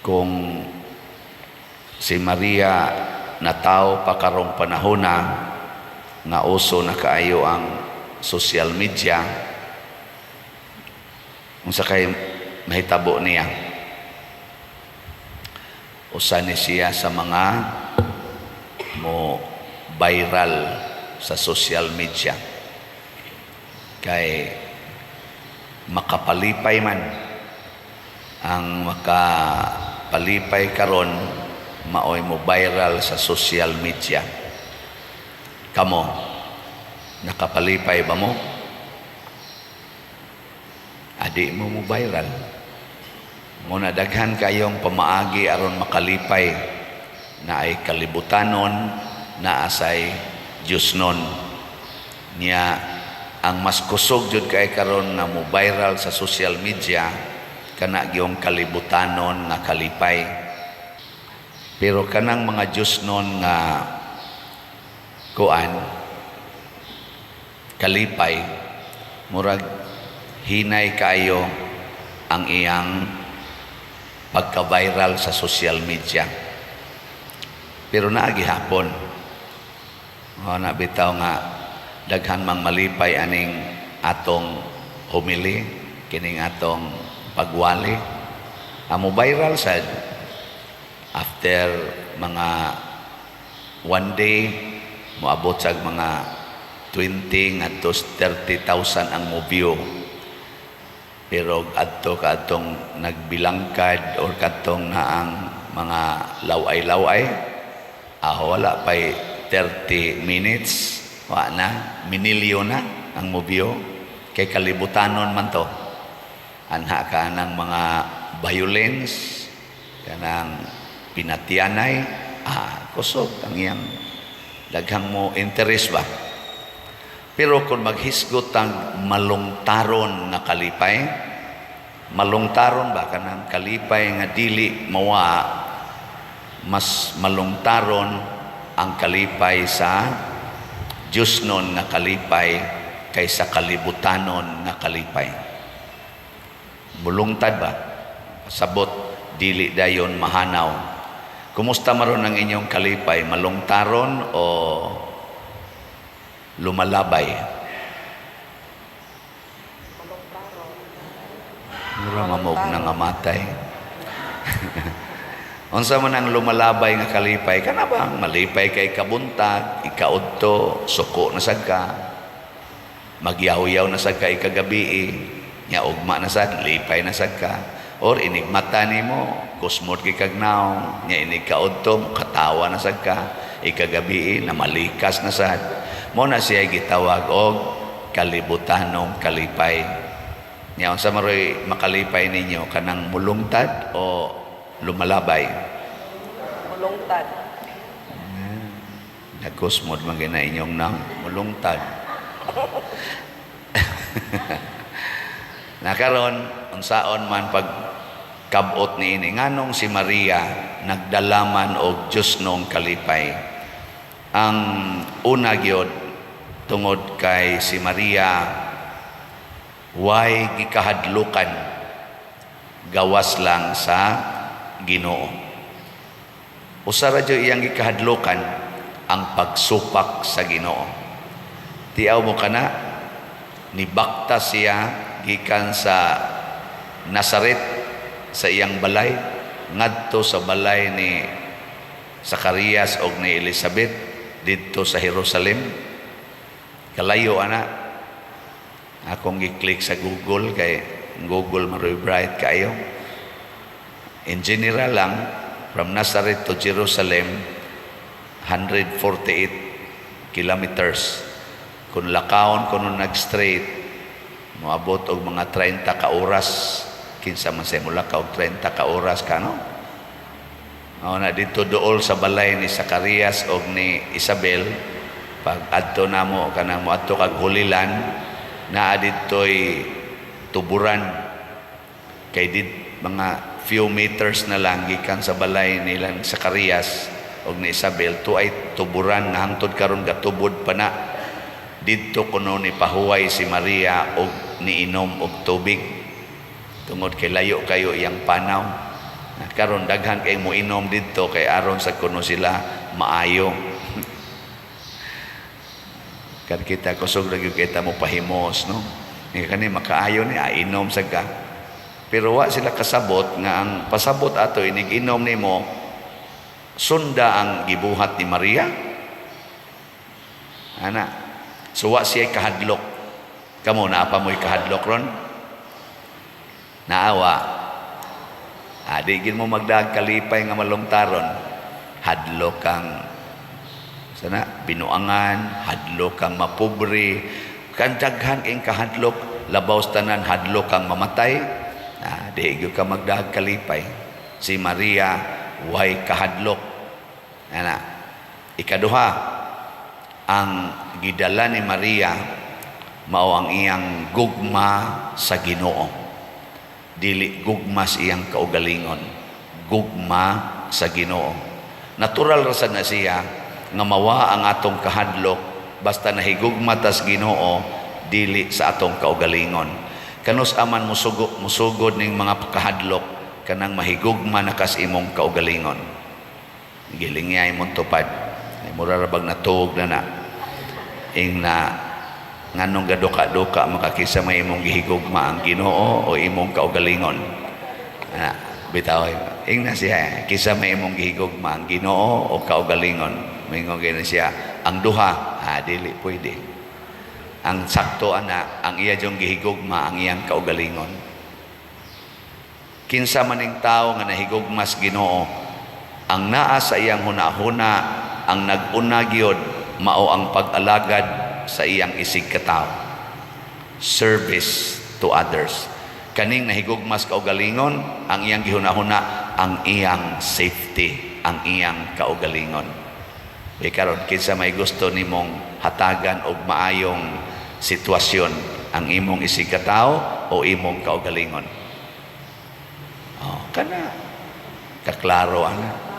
Kung si Maria natawo pa karong panahona nga uso na kaayo ang social media, unsa kay mahitabo niya? Usa ni siya sa mga mo viral sa social media kay makapalipay man. Ang makapalipay karon maoy mo viral sa social media. Kamo, nakapalipay ba mo? Adi mo mo viral. Muna daghan kayong pamaagi aron makalipay, na ay kalibutanon, naa say Diyosnon niya. Ang mas kusog jud kay karon nga mo viral sa social media, kana gyung kalibutanon nga kalipay. Pero kanang mga Diyosnon nga kuan kalipay, murag hinay kaayo ang iyang pagka-viral sa social media. Pero naa gihapon o na bitaw nga daghan mang malipay aning atong homily, kining atong pagwali. Amo viral sad after mga one day, moabot sa mga 20 ngadto 30,000 ang mo view. Pero adto kadtong nagbilangkad or kadtong naang mga laway-laway, wala pa'y 30 minutes, wa na, minilyo na ang mo view kay kalibutanon man to. Anha ka ng mga violence, kanang pinatyanay, kusog ang iyang daghang mo interest ba. Pero kung maghisgot ang malungtaron nga kalipay, malungtaron ba, kanang kalipay nga dili mawa, mas malungtaron ang kalipay sa Diyosnon nga kalipay kaysa kalibutanon nga kalipay. Mulungtad ba? Sabot, dili dayon mahanaw. Kumusta maron ang inyong kalipay? Malungtaron o lumalabay? Malungtaron. Mura mamog nangamatay. Unsa man ang lumalabay nga kalipay? Kana bang malipay kay kabuntag, ikaudto, suko na sad ka. Magyaw-yaw na sad ka ikagabi, nya ugma na sad, lipay na sad ka. Or inigmata nimo, kusmod kay kag nawong, nya inig kaudto, katawa na sad ka, ikagabi na malikas na sad. Mo na siya gitawag og kalibutanong kalipay. Nya unsa maroy makalipay ninyo, kanang mulungtad o lumalabay? Mulungtad. Nagkusmod man gina inyong nang mulungtad. Nakaron, unsaon man pag kabot niini, nganong si Maria nagdalaman og Diyosnong kalipay? Ang una gyud, tungod kay si Maria way gikahadlukan gawas lang sa Ginoo. Usa ra jud iyang gikahadlukan, ang pagsupak sa Ginoo. Tiaw mo kana, nibakta siya gikan sa Nazaret, sa iyang balay, ngadto sa balay ni Zacarias og ni Elizabeth didto sa Jerusalem. Kalayo ana. Akong gi-click sa Google kay Google maroy bright kayo. In general lang, from Nazareth to Jerusalem, 148 kilometers. Kung lakawon kuno nag-straight, moabot og mga 30 ka oras. Kinsa man say molakaw og 30 ka oras kano? Mao na dito dool sa balay ni Zacarias og ni Isabel, pag adto namo kanang moadto kag Holy Land, naa didtoy tuburan kay did mga few meters na lang gikan sa balay nila ni Zacarias og ni Isabel to ay tuburan nga hangtod karon gatubod pa na. Didto kuno ni pahuway si Maria og niinom og tubig tungod kay layo kayo iyang panaw. Karon daghan kay mo inom didto kay aron sa kuno sila maayo. Kan kita kusog lagi kita mo pahimos, no? Nga kani makaayo ni inom sa ka. Pero wa sila kasabot nga ang pasabot ato, inig inom nimo, sunda ang gibuhat ni Maria. Ana. So wa siya kahadlok. Kamo, naa pa mo'y kahadlok ron? Naawa. Di gid mo magdag kalipay nga malungtaron. Hadlok kang sana binuangan, hadlok kang mapobre, kan daghan kayong kahadlok, labaw sa tanan, hadlok kang mamatay. Di gyud ka magdag kalipay. Si Maria way kahadlok. Ana. Ikaduha, ang gidala ni Maria mao ang iyang gugma sa Ginoo. Dili gugma sa iyang kaugalingon, gugma sa Ginoo. Natural ra sad na siya nga mawa ang atong kahadlok basta nahigugma tas Ginoo, dili sa atong kaugalingon. Kanus aman musugod ning mga kahadlok kanang mahigugma na kas imong kaugalingon. Giling niya imong tupad. Ay, mura ra bag natuog na na. Ing na nganong gaduka-duka makakisa may imong gihigugma, ang Ginoo o imong kaugalingon? Ah, bitaw ing na siya, kisa may imong gihigugma, ang Ginoo o kaugalingon? Moingon gani siya, ang duha. Ah, dili pwede. Ang sakto ana, ang iya jung gihigugma ang iyang kaugalingon. Kinsa maning tao nga nahigugma sa Ginoo, ang naa sa iyang hunahuna, ang nag-una gyud mao ang pag-alagad sa iyang isig katawo, service to others. Kaning nahigugmas kaugalingon, ang iyang gihunahuna ang iyang safety, ang iyang kaugalingon. Di karon, kinsa may gusto nimong hatagan og maayong sitwasyon, ang imong isig katawo o imong kaugalingon? Oh, kana kaklaro ana.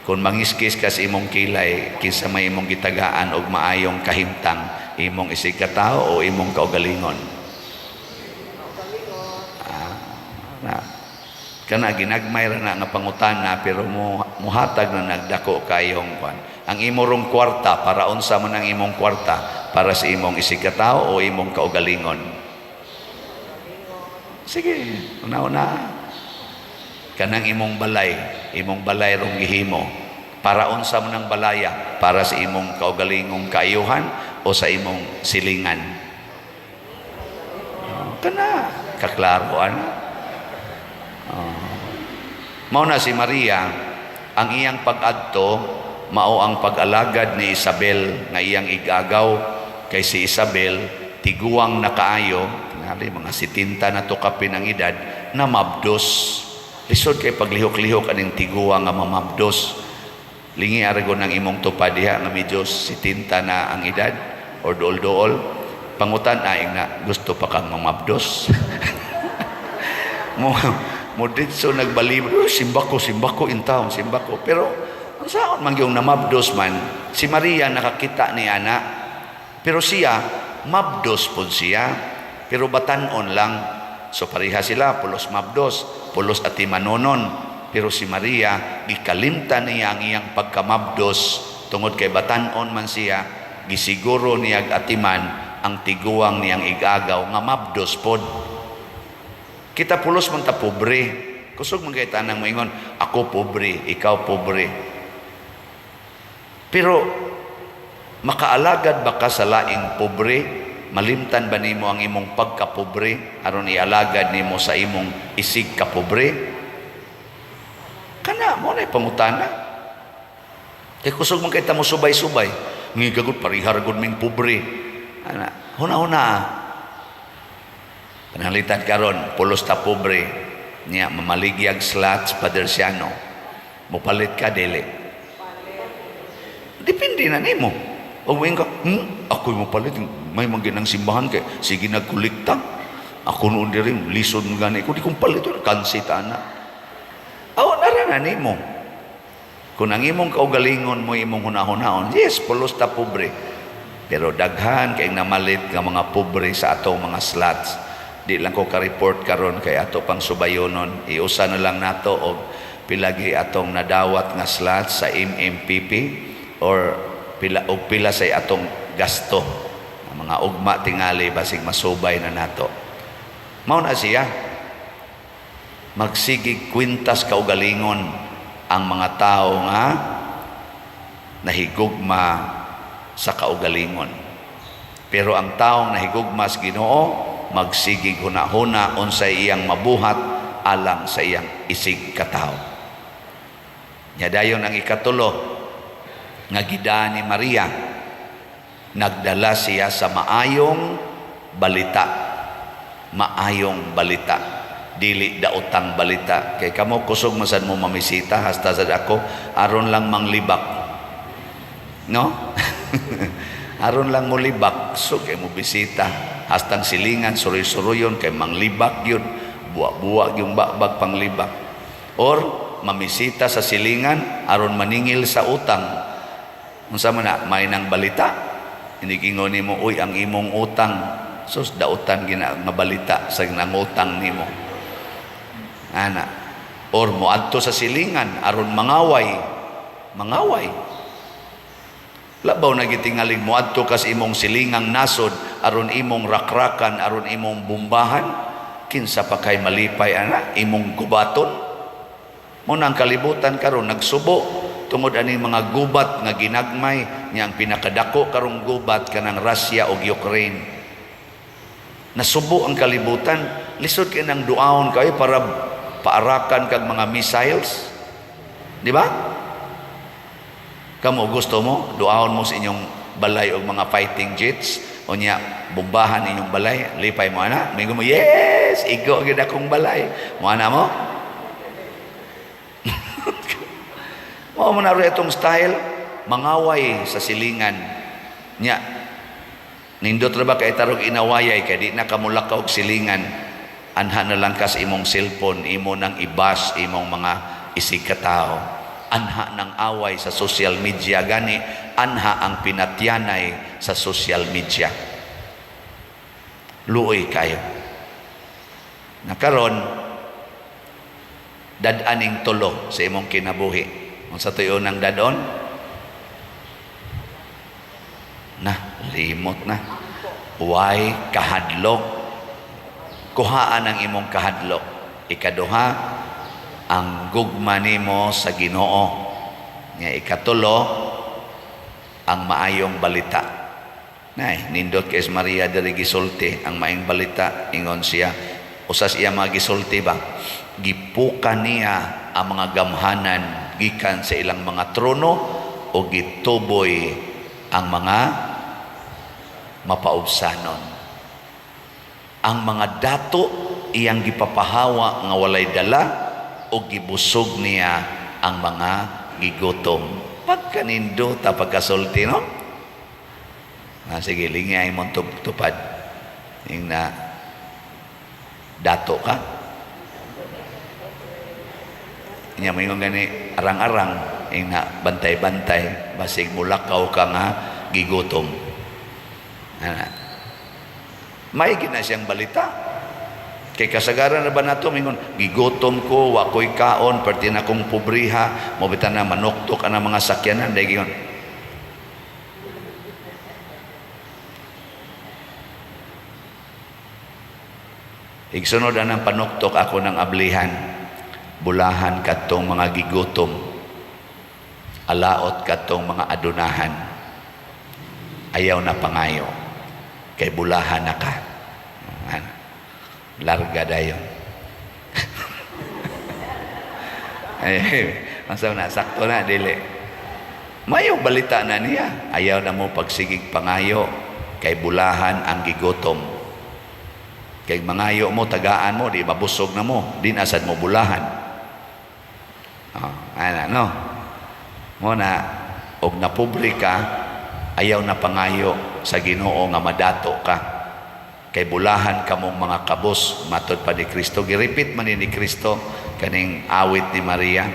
Kung mangiskis ka sa imong kilay, kinsa may imong gitagaan og maayong kahimtang, imong isig katawo o imong kaugalingon? Ah, na kana ginagmay ra na nga pangutana, pero mo muhatag na nagdako kayong kwan. Ang imo rong kwarta, para unsa man ang imong kwarta? Para sa imong isig katawo o imong kaugalingon? Sige, una-una. Kanang imong balay, imong balay rong gihimo, para unsa man ang balaya? Para sa imong kaugalingong kaayuhan o sa imong silingan? Oh, kana kaklaro ana. Oh. Mao na si Maria, ang iyang pag-adto mao ang pag-alagad ni Isabel nga iyang igagaw, kay si Isabel tiguang na kaayo, tingali mga 70 na to kapin ang edad, na mabdos. Lisod kay paglihok-lihok aning tiguang nga mamabdos. Lingi aragon ng imong tupad diha nga medyo 70 na ang edad or duol-duol. Pangutan aing na gusto pa kang mamabdos? Mo ditso nagbalibro, simbako, simbako in town, simbako. Pero ang saon man yung namabdos man, si Maria nakakita ni ana. Pero siya, mabdos pud siya. Pero batanon lang. So pareha sila, pulos mabdos, pulos atimanonon. Pero si Maria, gikalimtan niya ang iyang pagkamabdos tungod kay batanon man siya, gisiguro niya atiman ang tiguang niyang igagaw nga mabdos pod. Kita pulos man ta pobre. Kusog man kay tanang moingon, "Ako pobre," ikaw pobre. Pero makaalagad ba ka sa laing pobre? Malimtan ba nimo ang imong pagkapobre aron ialagad nimo sa imong isig kapobre? Kana mo na pangutana. Kay kusog man kay ta mo subay-subay. Ngigagod parihar gud ming pobre. Ana, huna-huna. Pananglitan karon, pulos ta pobre. Niya mamaligyag slots Padersiano. Mopalit ka, dili? Depende na nimo. O moingon ka, ako'y mopalit, may mga ng simbahan kay sige nagkolekta. Ako noon diri lisod mo gani ko, di kong palit, kansi ta na. Aw, nara na nimo. Kung ang imong kaugalingon mo imong hunahunaon, yes, pulos ta pobre. Pero daghan kay namalit nga mga pobre sa atong mga slots. Di lang ko ka-report karon kay ato pang subayonon. Iusa na lang nato og Pila gi atong nadawat nga slot sa MMPP or pila og pila say atong gasto. Ang mga ugma tingali basig masubay na nato. Mao na siya. Magsigig kwintas kaugalingon ang mga tao nga nahigugma sa kaugalingon. Pero ang taong nahigugma sa Ginoo, magsigig huna-huna unsay iyang mabuhat alang sa iyang isig katawo. Nya dayon ang ikatulo nga gida ni Maria, nagdala siya sa maayong balita. Maayong balita, dili daotang balita. Kay kamo kusog man sad mo mamisita, hasta sad ako, aron lang manglibak. No? Aron lang mo libak, so kay mo bisita. Hastang silingan, suroy-suroyon, kay manglibak yun. Buwa-buwa yung babag panglibak. Or mamisita sa silingan, aron maningil sa utang. Unsa man na, may nang balita. Inigingon nimo, "Uy, ang imong utang." Sus, dautan gina nga balita sa nangutang nimo. Ana. Or moadto sa silingan aron mangaway. Mangaway. Labaw na gitingalig moadto ka sa imong silingang nasod aron imong rakrakan, aron imong bumbahan. Kinsa pa kay malipay ana imong gubaton? Mo na ang kalibutan karon nagsubo tungod ani mga gubat nga ginagmay niya. Ang pinakadako karong gubat kanang Russia ug Ukraine. Nasubo ang kalibutan. Lisod kay nang duaon kayo para paarakan kag mga missiles, di ba? Kamo, gusto mo duaon mo sa inyong balay og mga fighting jets, o nya bombahan inyong balay? Lipay mo ana? Mingon mo, "Yes, igo gid akong balay"? Mo ana mo? Mao man na itong style mangaway sa silingan. Nya nindot ra ba kay tarog inawayay kay di na kamulakaw og silingan? Anha na lang kas imong cellphone, imo nang ibas imong mga isig katao. Anha ng away sa social media gani, anha ang pinatyanay sa social media. Luoy kayo. Nakaron dad-aning tulo sa imong kinabuhi. Unsa to'y unang dadon? Na limot na. Why kahadlok? Kuhaan ang imong kahadlok. Ikaduha, ang gugma nimo sa Ginoo. Nga ikatulo, ang maayong balita. Nay, nindot kay Maria diri gisulti ang maayong balita. Ingon siya, usas iya mga gisulti ba, gipuka niya ang mga gamhanan gikan sa ilang mga trono o gituboy ang mga mapaubsanon. Ang mga dato iyang gipapahawa nga walay dala o gibusog niya ang mga gigutom. Pagkanindota pagkasulti, no? Ah, sige, lingay mong tupad. Yung na dato ka. Inya mo yung gani arang-arang, yung na bantay-bantay, basig mulakaw ka nga gigutom. Ana. May gina siyang balita. Kay kasagaran na ba nato mingon, "Gigutom ko, wa ko'y kaon, perti na kong pobriha," mo bitan na manuktok ang mga sakyanan dahil gingon. Igsunod ang panuktok ako ng ablihan, bulahan kadtong mga gigutom, alaot kadtong mga adunahan, ayaw na pangayo, kay bulahan na ka. Ano? Larga dayon. Ay, masa na, sakto na, dili. Mayo balita na niya. Ayaw na mo pagsigig pangayo, kay bulahan ang gigutom. Kay mangayo mo, tagaan mo, di mabusog na mo, di nasad mo bulahan. Oh, ana, no? Mo na, og napobre ka, ayaw na pangayo sa Ginoo nga madato ka. Kay bulahan kamong mga kabos, matod pa ni Kristo. Girepeat man ni Kristo kaning awit ni Maria.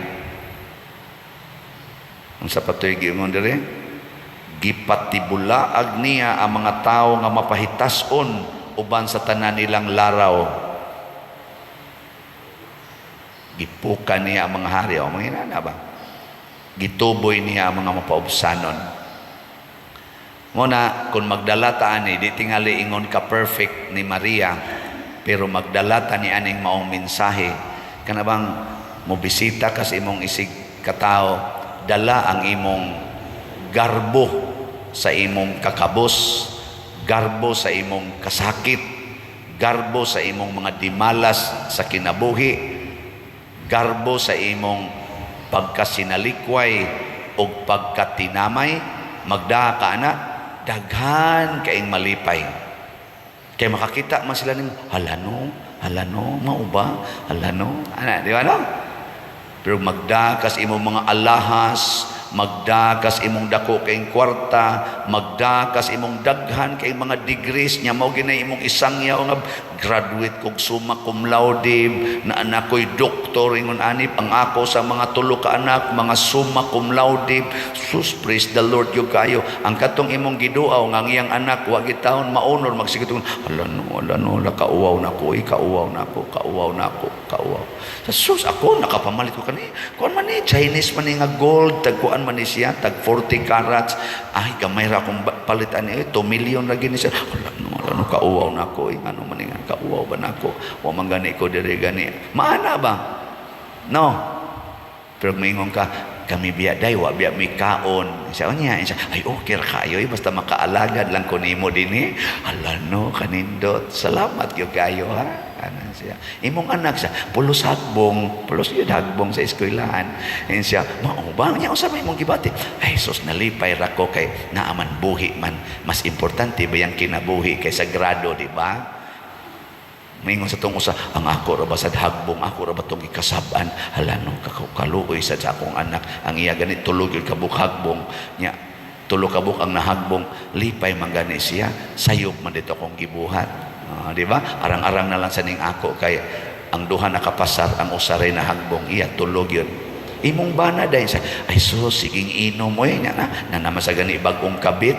Unsa pa to'y giingon diri? Gipatibulaag niya ang mga tawo nga mapahitason uban sa tanan nilang laraw. Gipukan niya ang mga hari o mga inana ba. Gituboy niya ang mga mapaubsanon. Muna, kung magdala ta ani, di tingali ingon ka perfect ni Maria, pero magdala ta ni aning maong mensahe, kana bang mobisita ka sa imong isig katao, dala ang imong garbo sa imong kakabos, garbo sa imong kasakit, garbo sa imong mga dimalas sa kinabuhi, garbo sa imong pagkasinalikway o pagkatinamay, magdaa ka ana, daghan kaing malipay. Kay makakita man sila nimo, "Hala no, hala no, mao ba? Hala no." Ana, di ba no? Pero magdakas imong mga alahas, magdakas imong dako kayong kwarta, magdakas imong daghan kay mga degrees nya mao ginay imong isangyaw nga graduate kog summa cum laude, na anak ko'y doktor, ingon ani ang ako sa mga tulo ka anak mga summa cum laude. Sus, praise the Lord gyud kayo. Ang katong imong giduaw nga ang iyang anak wa gitawon ma-honor, magsigit, "Hala no, hala no, la kauwaw na ko, eh, kauwaw na ko, kauwaw na ako, kauwaw." Sa sus, ako nakapamalit ko kani kuan man ni Chinese man ni nga gold, tag kuan man ni siya, tag 40 carats. Ay, gamay ra akong palit ani, eh, 2 million ra gini siya. Hala no, hala no, kauwaw na ako, eh, ano man ni nga kauwaw ba nako, wa man gani ko diri gani maana ba no. Pero maingon ka, "Kami biya day, wa biya mi kaon." Siya, unya, siya, "Ay, okay ra kayo, eh, basta makaalagad lang ko nimo dinhi." "Hala no, kanindot. Salamat gyud kayo, ha." Ana siya. Imong anak sa pulos hagbong, pulos yun hagbong sa eskwelahan. And siya, "Mao ba? Nya unsa may imong gibati?" "Ay, sus, nalipay ra ko kay naaman buhi man. Mas importante ba yang kinabuhi kaysa grado, di ba?" Maingon sa tong usa, "Ang ako ra ba sad hagbong, ako ra ba tong gikasab-an? Hala no, kaluoy sad sa akong anak. Ang iya gani tulo gyud ka buok hagbong." Nya tulo ka buok ang nahagbong, lipay man gani siya, sayop man dito akong gibuhat. Ah, di ba? Arang-arang na lang sa ning ako kay ang duha nakapasar, ang usa ray nahagbong, iya tulo gyud. Imong bana dahil sa, "Ay sus, siging inom oy," nya na, na naman sa gani bagong kabit.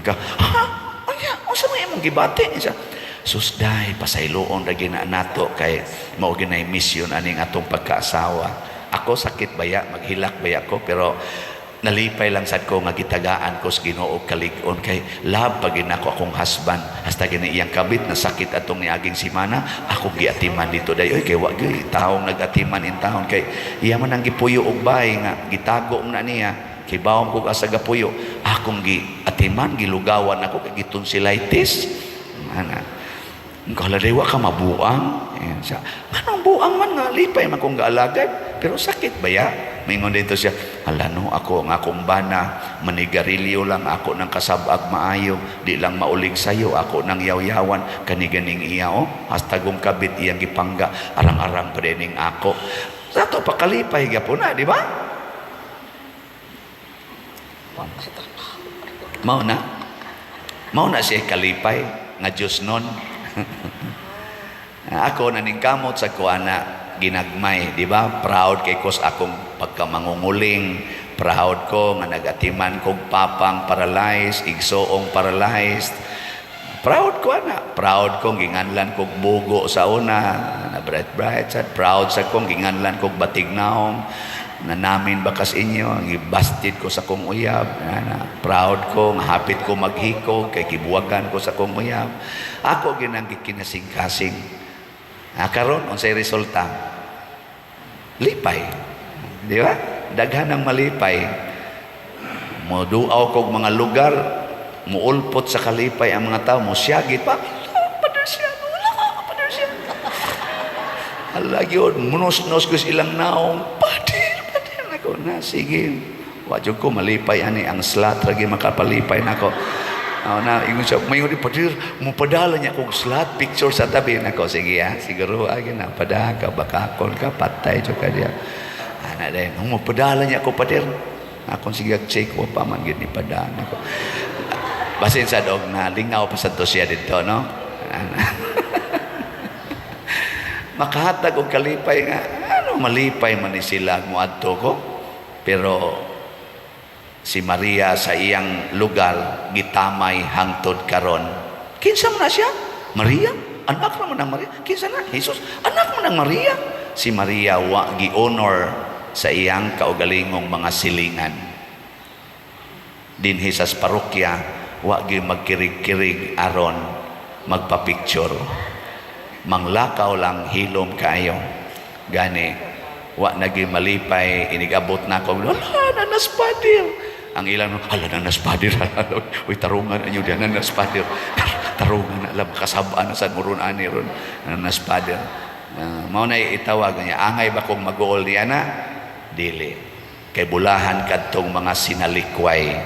Ka, "Ha? Anya, unsa may imong gibati?" Siya, "Sus day, pasayloon ra gina nato kay mao ginay mission aning atong pagkaasawa." Ako sakit baya, maghilak baya ko, pero nalipay lang sad ko nga gitagaan ko sa Ginoo kalig-on kay love pa gina ko akong husband. Hasta gini iyang kabit na sakit atong niaging simana, akong giatiman dito day oy, kay wa gyud taong nagatiman in taon kay iya man ang gipuyo og bay nga gitago na niya kay bawom ko asa gapuyo, akong giatiman, gilugawan ako kay gitonsillitis ana. Kala dewa ka mabuang. Ayan siya. Anong buang man nga lipay man kong gaalagad. Pero sakit ba ya? Mingon dito siya, "Hala no, ako ang akong bana, manigarilyo lang ako ng kasabag maayo, di lang maulig sayo, ako ng yaw-yawan, kaniganing iya oh, hasta gong kabit iyang gipangga, arang-arang pa din ako." Sa to pakalipay gyapon na, di ba? Wa pa trabaho. Mao na. Mao na siya kalipay nga Diyos nun. Ako naningkamot sa kuana ginagmay, di ba? Proud kay ko sa akong pagkamangunguling. Proud ko nga nagatiman kog papang paralyzed, igsoong paralyzed. Proud ko ana. Proud ko ginganlan kog bugo sa una, na bright bright sad. Proud sa kong ginganlan kog batignaong na namin bakas inyo, gibasted ko sa kong uyab. Ana, proud ko nga hapit ko maghikog kay gibuwagan ko sa kong uyab. Ako ginang gikinasing-kasing. Ah, karon unsay resulta? Lipay. Di ba? Daghan ang malipay. Moduaw kog mga lugar, muulpot sa kalipay ang mga tao, mosyagit pa. "Hala, siya, wala ka, siya. Hala yun, munos-nos ko silang naong. Pader, pader." Nako na, sige. Wa jud ko malipay ani ang slot lagi makapalipay nako. Oh, na ingon siya, may ingon, "Pader, mupadala niya kog slot picture sa tabi." Nako, sige ha, siguro ay na pada ka bakakon ka patay jud ka diya. Ana din, mupadala niya ako, pader. Akong sige check wa pa man gid ni padala nako. Basin sa dog na lingaw pa sa to siya dito, no? Ana. Makahatag og kalipay nga ano malipay man ni sila moadto ko. Pero si Maria sa iyang lugar gitamay hangtod karon. Kinsa man na siya? Maria? Anak naman ng Maria. Kinsa na? Jesus. Anak man ng Maria. Si Maria wa gi-honor sa iyang kaugalingong mga silingan. Dinhi sa parokya, wa gi magkirig-kirig aron magpa-picture. Manglakaw lang, hilom kaayo. Gani wa nagi malipay inigabot na ko, "Wala na naspadir." Ang ilang, "Hala na naspadir. Uy, tarungan anyo diyan na naspadir. Tarungan na alam kasabaan na sa muron ani ron na naspadir." Mao na itawag niya, angay ba kong mag-uol niya na? Dili. Kay bulahan kadtong mga sinalikway.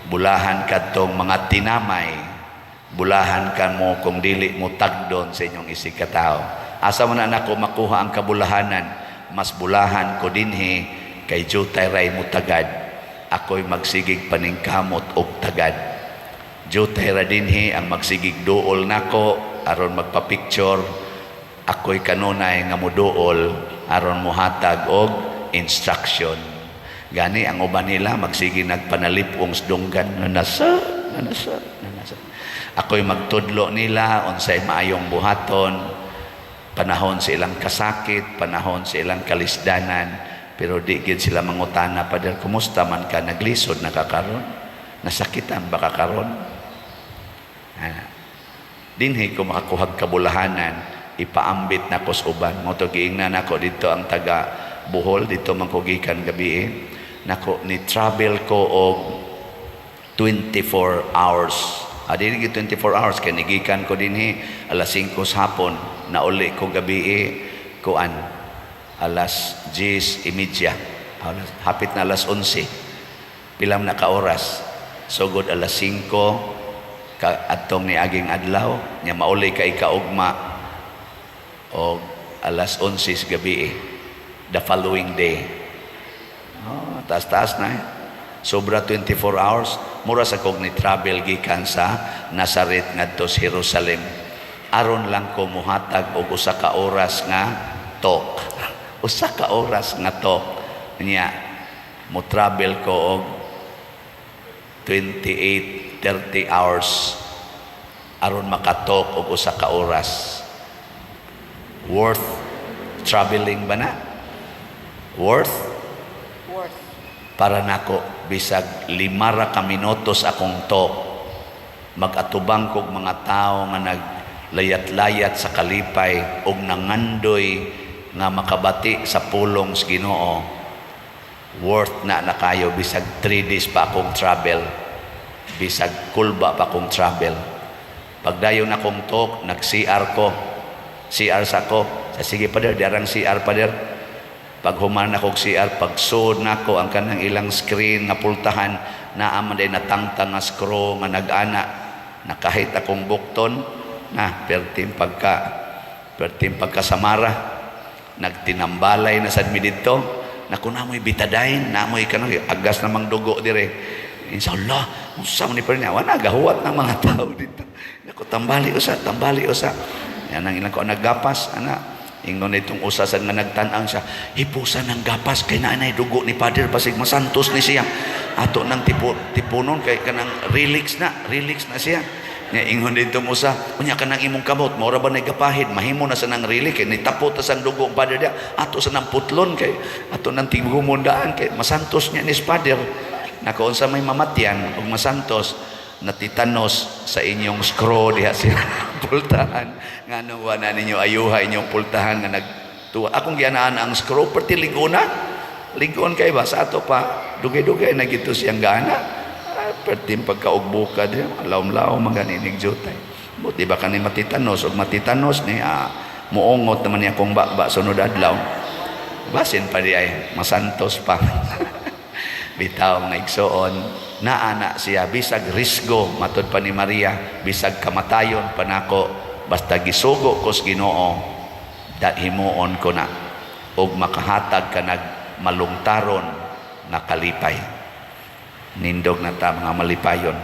Bulahan kadtong mga tinamay. Bulahan ka mo kung dili mo tagdon sa inyong isig katao. Asa man na nako makuha ang kabulahanan? Mas bulahan ko dinhi kay jutay ray mo tagad. Ako'y magsigig paningkamot og tagad. Jutay ra dinhi ang magsigig duol nako aron magpa-picture. Ako'y kanunay nga muduol aron muhatag og instruction. Gani ang uban nila magsige nagpanalipong sa dunggan na nasa, na nasa, na nasa. Ako'y magtudlo nila unsay maayong buhaton panahon sa ilang kasakit, panahon sa ilang kalisdanan, pero di gid sila mangutana, "Pader, kumusta man ka? Naglisod na ka karon? Nasakitan ba ka karon?" Ah. Dinhi ko makakuhag kabulahanan, ipaambit na ko sa uban. Mao to giingnan nako dito ang taga Bohol, dito man ko gikan gabi eh. Nako ni travel ko og 24 hours. Ah, dili gyud 24 hours kay nigikan ko dinhi alas 5 sa hapon, nauli ko gabi eh, kuan, alas 10:30. Alas, hapit na alas 11. Pilam na ka oras? Sugod alas 5 ka adtong niaging adlaw, nya mauli ka ikaugma og alas 11 sa gabi eh, the following day. Oh, taas-taas na eh. Sobra 24 hours, mura sa kog ni travel gikan sa Nazaret ngadto sa Jerusalem. Aron lang ko muhatag og usa ka oras nga talk. Usa ka oras nga talk. Nya mo travel ko og 28, 30 hours aron makatalk og usa ka oras. Worth traveling ba na? Worth? Worth. Para nako bisag 5 ra ka minutos akong talk, mag-atubang kog mga tao nga naglayat-layat sa kalipay og nangandoy nga makabati sa pulong sa Ginoo, worth na na kayo bisag 3 days pa akong travel, bisag kulba pa akong travel. Pagdayon akong talk, nag CR ko, CR sa ko sa, "Sige, pader, darang CR, pader." Pag human ako CR, pag sud nako ang kanang ilang screen nga pultahan, naa man day natangtang nga screw nga nag-ana na kahit akong bukton na perting pagkasamara, nagtinambalay na sad mi didto. Naku, namoy Betadine, namoy kanang agas namang dugo dire. Inshallah, unsa man ni niya, wala gahuwat ng mga tao dito. Naku, tambali usa, tambali usa. Yan ang ilang ko naggapas, ana. Ingon itong usa sa nga nagtan-ang siya, "Hipusan ng gapas kay naanay dugo ni Father, basig masantos ni siya. Ato nang tipo, tipunon kay kanang relax na siya." Nya ingon ditong usa, "Unya kanang imong kamot, mao ra ba nagapahid, mahimo na sa nang relic kay nitapot ta sang dugo Father dia, ato sa nang putlon kay ato nang tigumundaan kay masantos niya ni Father." Nako, unsa may mamatyan ug masantos, natitanos sa inyong screw diha sila pultahan. Ngano wa na ninyo ayuha inyong pultahan nga nagtuwa? Akong gianaan ang screw, perti liguna, ligon kay ba sa ato pa, dugay-dugay na gito siyang gana. Ah, perti pagkaugbuka diha, lawom-lawom man ganinig jutay. Buti ba kani matitanos ug matitanos ni, ah, muungot naman niya akong bakba sunod adlaw. Basin pa di ay masantos pa. Bitaw, mga igsoon, naana siya bisag risgo, matod pa ni Maria, bisag kamatayon pa nako, basta gisugo ko sa Ginoo, da himuon ko na ug makahatag ka nag malungtaron nga kalipay. Nindog na ta mga malipayon.